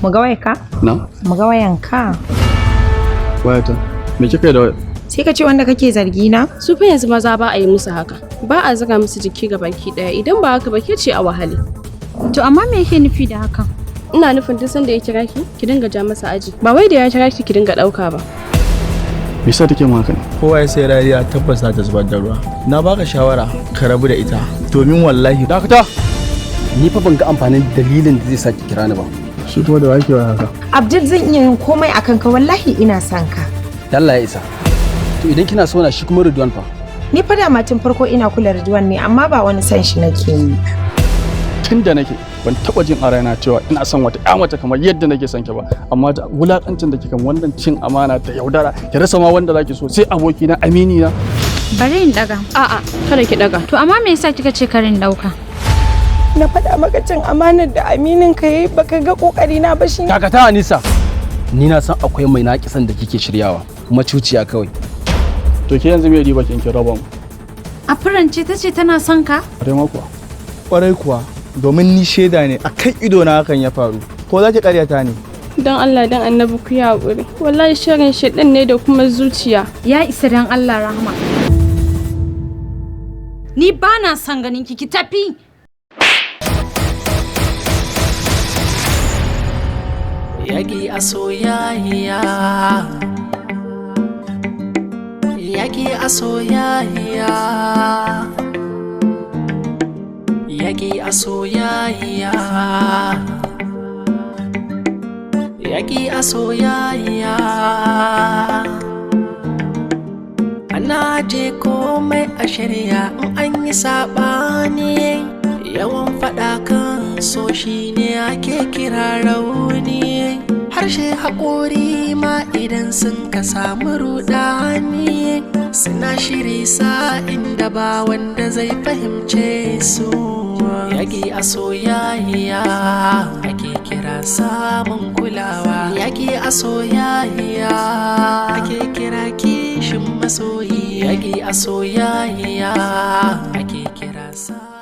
Mu ga wayarka? Na? Mu ga wayanka. Wayata. Me kika yi da wayar? Sai ka ce wanda kake zargi na? Su fa yanzu maza ba a yi musu haka. Ba a zuga musu jiki ga baki daya, idan ba haka ba ke ce a wahale. To amma me yake nufi da hakan? Ina nufin duk sanda ya kira ki, ki dinga ja masa aji. Ba wai da ya kira ki ki dinga dauka ba. Me yasa take mun haka ne? Kowa ya sai rariya, tabbas za ta zubar da ruwa. Na baka shawara ka rabu da ita, domin wallahi Dakata! Ni fa ban ga amfanin dalilin da zai sa ki kira ni ba. Shi kuma da wake waya haka? Abdul, zan iya yin komai akan ka, wallahi ina son ka. Allah ya isa. To idan kina so na, shi kuma Ridwan fa? Ni fa da tun farko ina kula Ridwan ne, amma ba wani son shi nake yi. Tun da nake ban taba jin a raina cewa ina son wata ƴa mace kamar yadda nake son ki ba, amma da wulakancin da kika, wannan cin amana da yaudara, ki rasa ma wanda zaki so sai aboki na, amini na. Bari in daga. A'a, kada ki daga. To amma me yasa kika ce karin dauka? Na faɗa maka cin amanar da aminin ka yayi, baka ga kokari na ba shi. Dakata, Anisa. Ni na san akwai mai naƙisan da kike shiryawa, macuciya kawai. To ke yanzu me riba kin raba mu? A furance ta ce tana son ka? Are ma kuwa. Kwarai kuwa, domin ni shaida ne, akan ido na hakan ya faru. Ko za ki karyata ni? Don Allah dan Annabi ku yi haƙuri. Wallahi shirin shedan ne da kuma zuciya. Ya isa dan Allah, Rahma. Ni ba na son ganin ki, ki tafi. Yaƙi a soyayya, yaƙi a soyayya, yaƙi a soyayya, yaƙi a soyayya. Ana je komai a shirya, in an yi saɓani, yawan faɗa kan so shi ne ake kira rauni. Harshe, haƙori ma idan sun ka samu ruɗani, suna shiri sa'in da ba wanda zai fahimce su. Yaƙi a soyayya ake kira samun kulawa, yaƙi a soyayya ake kira kishin masoyi, yaƙi a soyayya ake kira sa